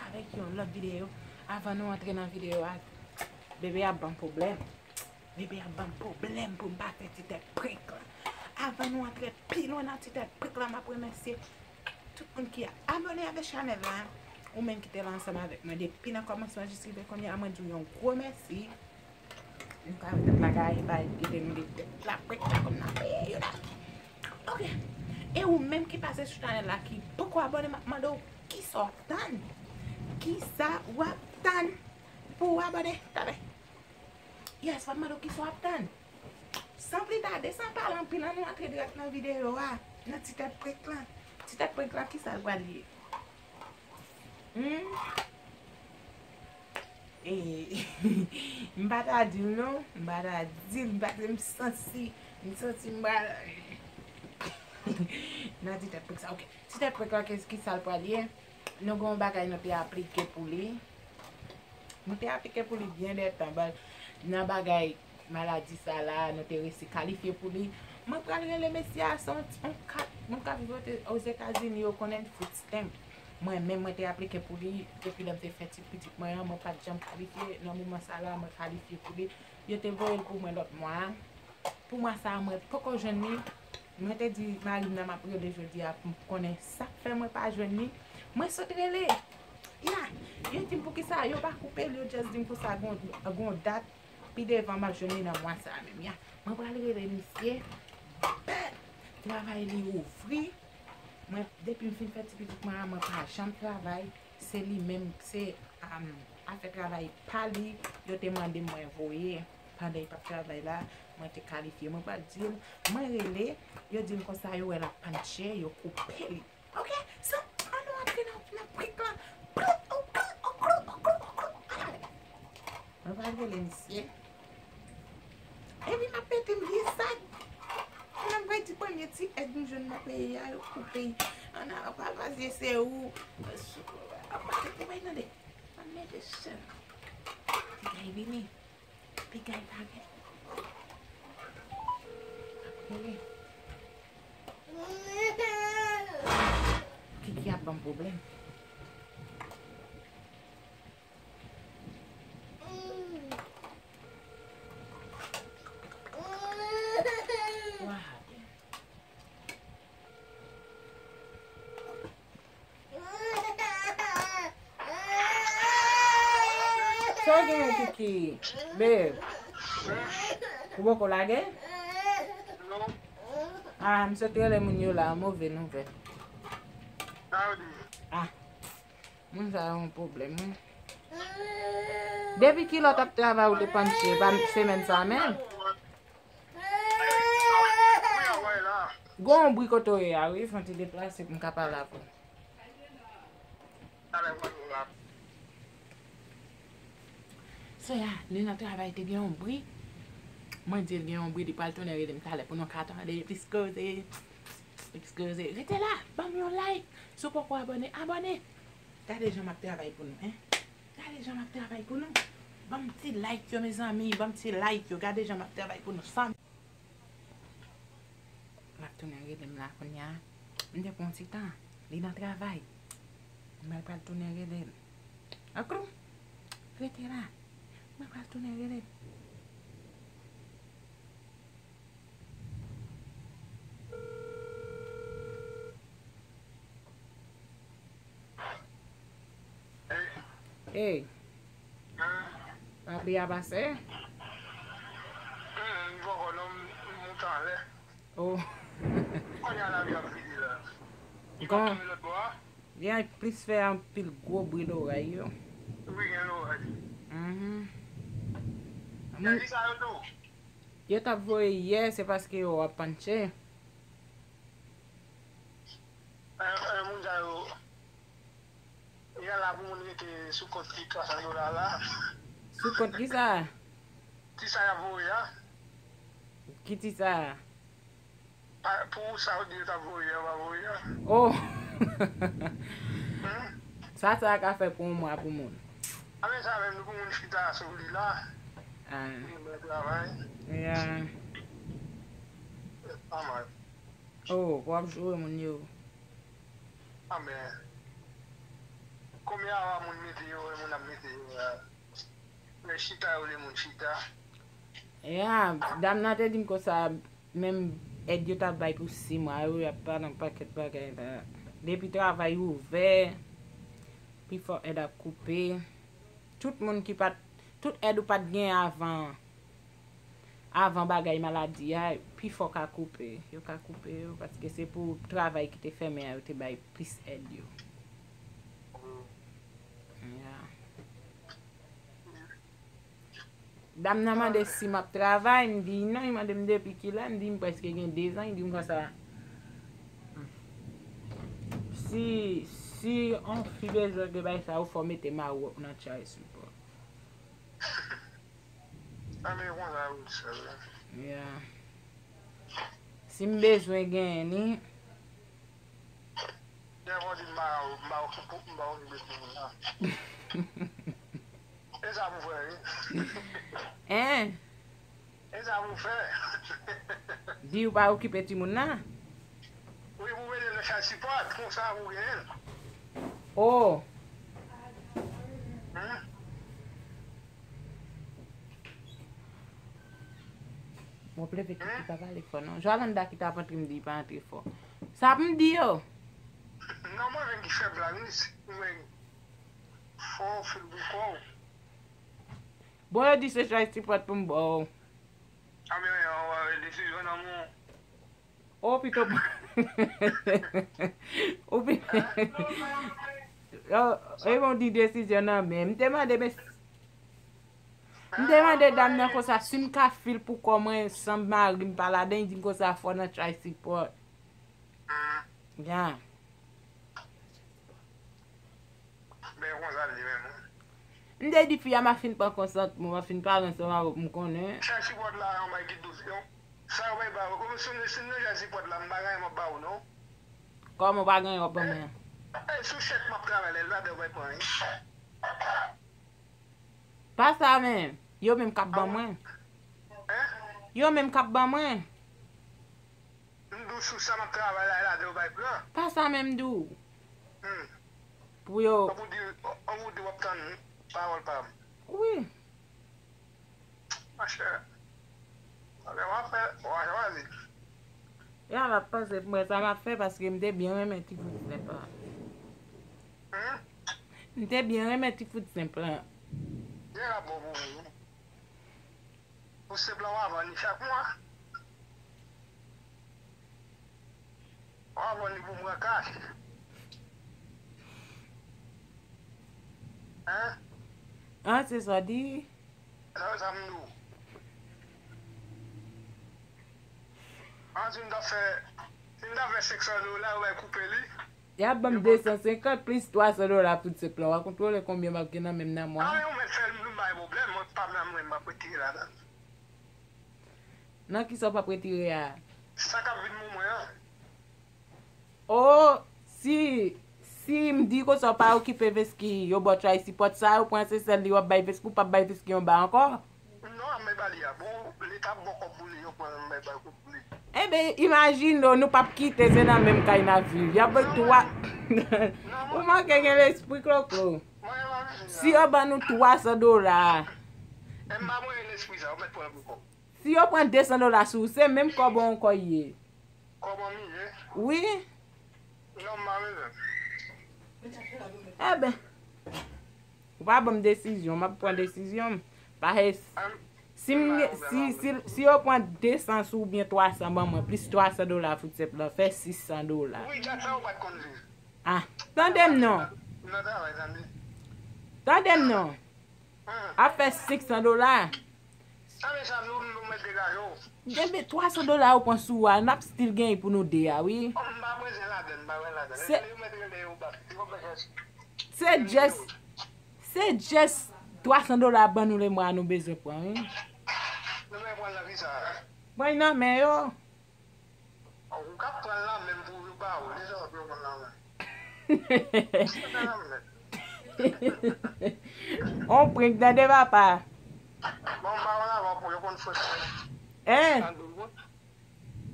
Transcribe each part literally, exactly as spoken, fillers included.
Avèk yon lòt videyo. Avan nou antre nan videyo a, bebe ap ban m pwoblèm. Bebe ap ban m pwoblèm pou m pa fè ti tèt prank la. Avan nou antre pi lwen nan ti tèt prank la, m ap remèsye tout moun ki abòne avèk chanèl la. Ou menm ki te la ansanm avèk mwen depi nan kòmansman jis rive kounye a, mwen di w yon gwo mèsi. Nou ka wè tèt la gaye, bay kite nou de tèt la prank la kòm n ap peye yo la. Ok. E ou menm ki pase sou chanèl la ki poko abòne, m ap mande w kisa w ap tann? Kisa w ap tann pou w abòne? Talè. Yes, m ap mande w kisa w ap tann. San pli tade, san pale anpil, ann nou antre dirèk nan videyo a, nan ti tèt prank lan. Ti tèt prank lan, kisa l pral ye? Hmm? E, m pa ta di l non, m pa ta di l, m pa, m santi, m santi m pral nan ti tèt prank sa. Ok, ti tèt prank lan, ki, kisa l pral ye? Nou gen yon bagay nou te aplike pou li. Nou te aplike pou li byen dètan, but nan bagay maladi sa la, nou te resi kalifye pou li. Mwen pral rele mesye a, se yon, yon kat moun k ap viv Ozetazini, yo konnen food stamp. Mwen menm, mwen te aplike pou li depi lè m te fè ti pitit mwen an, mwen pa t janm kalifye. Nan moman sa la, mwen kalifye pou li. Yo te voye l pou mwen lòt mwa a. Pou mwa sa a, mwen poko jwenn li. Mwen te di mari m nan m ap rele jodi a pou m konnen sa k fè mwen pa jwenn li. Mwen sot rele. Ya, yo di m poukisa yo pa koupe l, yo just di m konsa gon, gon dat pi devan m ap jwenn li nan mwa sa a menm. Ya, mwen pral rele misye. Bèt! Travay li ouvri. Mwen, depi m fin fè ti pitit mwen an, mwen pa janm travay. Se li menm, se, um, afè travay pa li, yo te mande mwen voye. Pandan li p ap travay la, mwen te kalifye. Mwen pral di l, mwen rele, yo di m konsa yo wè l ap panche, yo koupe li. Ok, so, ann nou antre nan, nan prank lan. Prank, oh, prank, oh, prank, oh, prank, oh, prank. Ann ale. Mwen pral rele misye. Epi m ap mete m vye sak. Kounye a m pral di premye ti èd m jwenn nan peyi a, yo koupe. Ann al pral pase se ou. Ap mete pou bay tande. Ann mete sèl. Piga e vini. Piga e parèt. Ap rele. Kiki ap ban m pwoblèm. What happened? Sa w genyen, Kiki? Babe, ou poko lage? Ah, m sot rele moun yo la, move nouvèl. Ah. Moun sa yo yon pwoblèm, wi. Depi kilè w t ap travay ou te panche, pa semèn sa menm? Gon yon bri kote w ye a, wi, fò w te deplase pou m ka pale avè w. Sè a, li nan travay, te gen yon bri. Mwen di l gen yon bri, li pral tounen rele m talè pou nou ka tande plis koze. Plis koze. Rete la, ban m yon like. Si w poko abòne, abòne. Gade jan m ap travay pou nou, en. Gade jan m ap travay pou nou. Ban m ti like yo, mezanmi. Ban m ti like yo. Gade jan m ap travay pou nou. San M ap tounen rele m la kounye a. M te pran ti tan. Li nan travay. Mwen pral tounen rele l. Aklou. Rete la. Mwen pral tounen rele l. Ey. Lapli a pase? M poko non, m moute anlè. Oh. Kounye a lapli ap vide la. Li pa tonbe lòt bò a? Gen plis fè anpil gwo bri loray yo. Wi, gen loray. Mhm. Moun, yo t ap voye yè, se paske yo ap panche. Eh, eh, moun sa yo, y a la pou moun rete sou kont ki twa san dola la. Sou kont ki sa? Ti sa y ap voye a. Ki ti sa? Pa, pou sa ou di yo t ap voye a, pa voye a. Oh. Hmm? Sa, sa ka fè pou yon mwa pou moun. A men sa menm, nou pou moun chita sou li la. Ah. Pou moun travay. Yeah. Pa mal. Oh, w ap joure moun yo. Anben, Konbyen awa moun mete yo, e moun ap mete yo la? Lè chita yo, lè moun chita. Ya, dam nan te di m konsa, menm èd yo t ap bay pou sis mwa yo, y ap pale yon pakèt bagay la. Depi travay ouvè, pifò èd ap koupe. Tout moun ki pa t, tout èd ou pa t gen avan, avan bagay maladi a, pifò ka koupe. Yo ka koupe yo, paske se pou travay ki te fèmen an, yo te bay plis èd yo. Ya. Dam nan mande si m ap travay, m di non, li mande m depi kilè, m di m prèske gen dezan, li di m konsa, si, si yon fi bezwen de bagay sa yo, fò mete mari w nan child support. Sa men konsa yo di sa la. Ya. Si m bezwen genyen li. Dèfwa di m pa, m pa okipe, m pa okipe timoun nan. E sa pou fè, wi. Hein? E sa pou fè. Di ou pa okipe timoun nan? Wi, pou mete nan child support, konsa pou genyen l. Oh. Hmm? Bon, pleve ki pa pale fò, non. Jolanda ki t ap antre, m di pa antre fò. Sa pou m di yo? Non, mwen menm ki fè blag, wi, si mwen fò, fè l pou kò w. Bon, yo di se chay sipòt pou m ba w. A, men, an, an, desizyon nan men w. O pito. Ou pi-, o, e bon, di desizyon nan men. M te mande, men, m te mande dam nan konsa, si m ka fil pou kò mwen, san mari m pa ladan, li di m konsa, fò nan chay sipòt. Ya. Men konsa l ye menm, wi. M te di fi a, m ap fin pran konsantman, m ap fin pale ansanm avè w pou m konnen. Chay sipòt la, yon bagay ki dous, yon, sa yo bay ba yo. Kòm si m, si m nan chay sipòt la, m pa gen anyen m ap ba ou, non. Kòman w pa gen anyen w ap ban mwen? E, sou chèk m ap travay la, ladan yo bay pran anyen. Pa sa menm. Yo menm k ap ban mwen. Hein? Yo menm k ap ban mwen. M di w sou sa m ap travay la, e ladan yo bay plan. Pa sa menm m di w. Hmm. Pou yo. An pou di, an pou di w ap tann pawòl pa m. Wi. Monchè. Sa gen w ap fè, w a chwazi. Ya, m ap panse pou mwen sa m ap fè paske m te byen renmen ti food stamp la. Hmm? M te byen renmen ti food stamp la. Gen la bon pou ou. Pou se plan w a vann li chak mwa. W a vann li pou pran kach. Hein? An, se sa w di? Sa, sa m di w. An, si m ta fè, si m ta fè senk san dola, yo bay koupe li. Y ap ban m de san senkant plis twa san dola pou ti plan. W a kontwole konbyen m ap gen nan men m nan mwa. A, yon mèt fè l, m pa gen pwoblèm. Mwen, pa m nan mwen, m ap retire ladan l. Nan kisa w p ap retire a? Sa k ap vin pou mwen an. O, si, si m di konsa w pa okipe Vesky, yo ba w chay sipòt sa, yo pran se sèl li w ap bay Vesky, ou p ap bay Vesky yon ba ankò? Non, m bay ba li a. Bon, Leta ap ba w kòb pou li, yo pran, m bay ba l kòb pou li. Enben, imajine w, nou p ap kite, se nan menm kay n ap viv. Y ap bay twa. Ou manke gen lespri, Kloklo. Si yo ban nou twa san dola. E m pa mwen lespri sa, ou mèt pran pou kòb. Si yo pran de san dola sou ou, se menm kòb ou ankò ye. Kòb an milye? Wi. Non, m pa bezwen. Enben, ou pa ban m desizyon, m ap pran desizyon m. Paske si m, si, si, si yo pran de san sou ou byen twa san ban mwen, plis twa san dola food stamp lan, fè sis san dola. Wi, dat sa ou pa t konn viv. Ah, tande m non. Nan travay, tande. Tande m non. Hmm. Ap fè senk san dola. Sa vle sa nou, nou mèt degaje w. Genbe twa san dola ou pran sou a, n ap still genyen pou nou de a, wi. Oh, m pa bezwen ladann, m pa bezwen ladann. Se, yo mèt rele yo bak. Yo mèt rele. Se just, se just twa san dola ban nou lemwa nou bezwen pran, wi. Nou bezwen pran nan kisa? Pran nan men yo. Ou ka pran l nan men m pou yo ba ou li, sa w ap yo pran nan men. On prank tande papa. Bon, m pa konn avan pou yo konn fòs. Hein?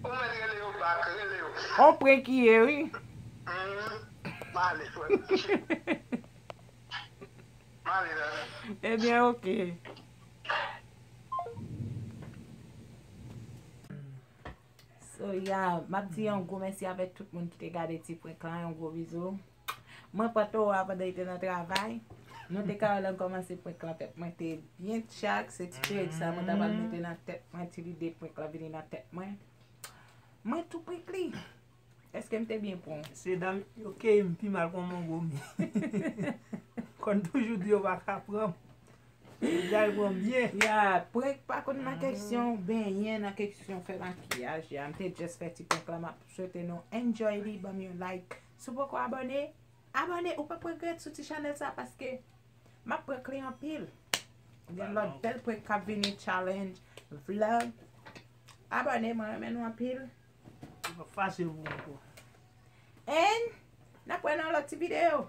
Ou mèt rele yo bak, rele yo. On prank ki ye, wi. Hmm, m ale, frè. Ebyen, oke. So, yeah, m ap di yon gwo mèsi avèk tout moun ki te gade ti prank lan, yon gwo bizou. Mwen pran towo a pandan li te nan travay. Nou te ka wè lè m kòmanse prank lan, tèt mwen te byen tchak, se ti perèk sa mwen ta pral mete nan tèt mwen, ti lide prank lan vini nan tèt mwen. Mwen tou prank li. Èske m te byen pran? Se dam yo ke m pi mal kon mango mi. Konn toujou di yo pa ka pran m. Jal pran byen. Ya, prank pa konn nan kesyon benyen, nan kesyon fè makiyaj. Ya, m te just fè ti prank la, m ap swete nou enjoy li, ban m yon like. Si w poko abòne, abòne, ou p ap regrèt sou ti chanèl sa, paske m ap prank li anpil. Gen lòt bèl prank k ap vini, challenge, vlog. Abòne, mwen renmen nou anpil. Li pa fasil pou mwen tou. And n ap wè nan lòt ti videyo.